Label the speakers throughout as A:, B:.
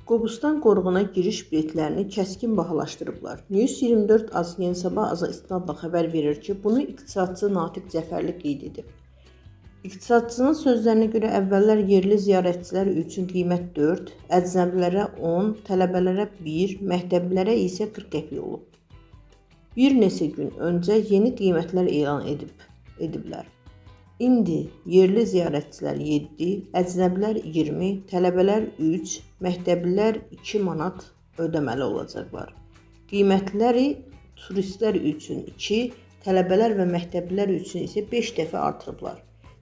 A: Qobustan qoruğuna giriş biletlərini kəskin bahalaşdırıblar. News 24 Az Yeni Sabah Aza istinadla xəbər verir ki, bunu iqtisadçı Natiq Cəfərli qeyd edib. İqtisadçının sözlərinə görə əvvəllər yerli ziyarətçilər üçün qiymət 4, əcnəbilərə 10, tələbələrə 1, məktəblilərə isə 40 qəpik olub. Bir neçə gün öncə yeni qiymətlər elan ediblər. İndi yerli ziyarətçilər 7, əcnəbilər 20, tələbələr 3, məktəblilər 2 manat ödəməli olacaqlar. Qiymətləri turistlər üçün 2, tələbələr və məktəblilər üçün isə 5 dəfə artırıblar.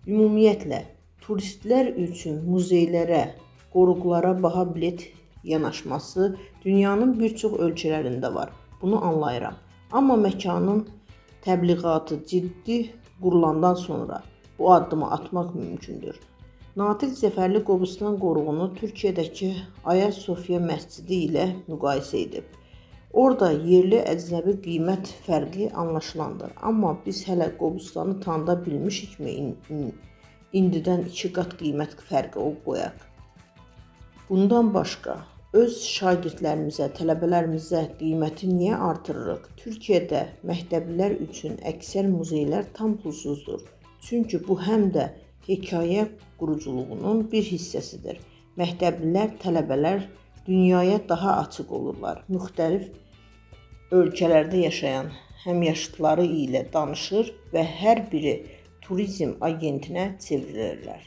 A: Ümumiyyətlə, turistlər üçün muzeylərə, qoruqlara baha bilet yanaşması dünyanın bir çox ölkələrində var. Bunu anlayıram. Amma məkanın təbliğatı ciddi qurulandan sonra bu addımı atmaq mümkündür. Natiq Cəfərli Qobustan qoruğunu Türkiyədəki Aya Sofiya məscidi ilə müqayisə edib. Orada yerli əcnəbi qiymət fərqi anlaşılandır. Amma biz hələ Qobustanı tanıda bilmişikmi indidən 2 qat qiymət fərqi o qoyaq. Bundan başqa öz şagirdlərimizə, tələbələrimizə qiyməti niyə artırırıq? Türkiyədə məktəblilər üçün əksər muzeylər tam pulsuzdur. Çünki bu həm də hekayə quruculuğunun bir hissəsidir. Məktəblilər, tələbələr dünyaya daha açıq olurlar. Müxtəlif ölkələrdə yaşayan həmyaşıdları ilə danışır və hər biri turizm agentinə çevrilirlər.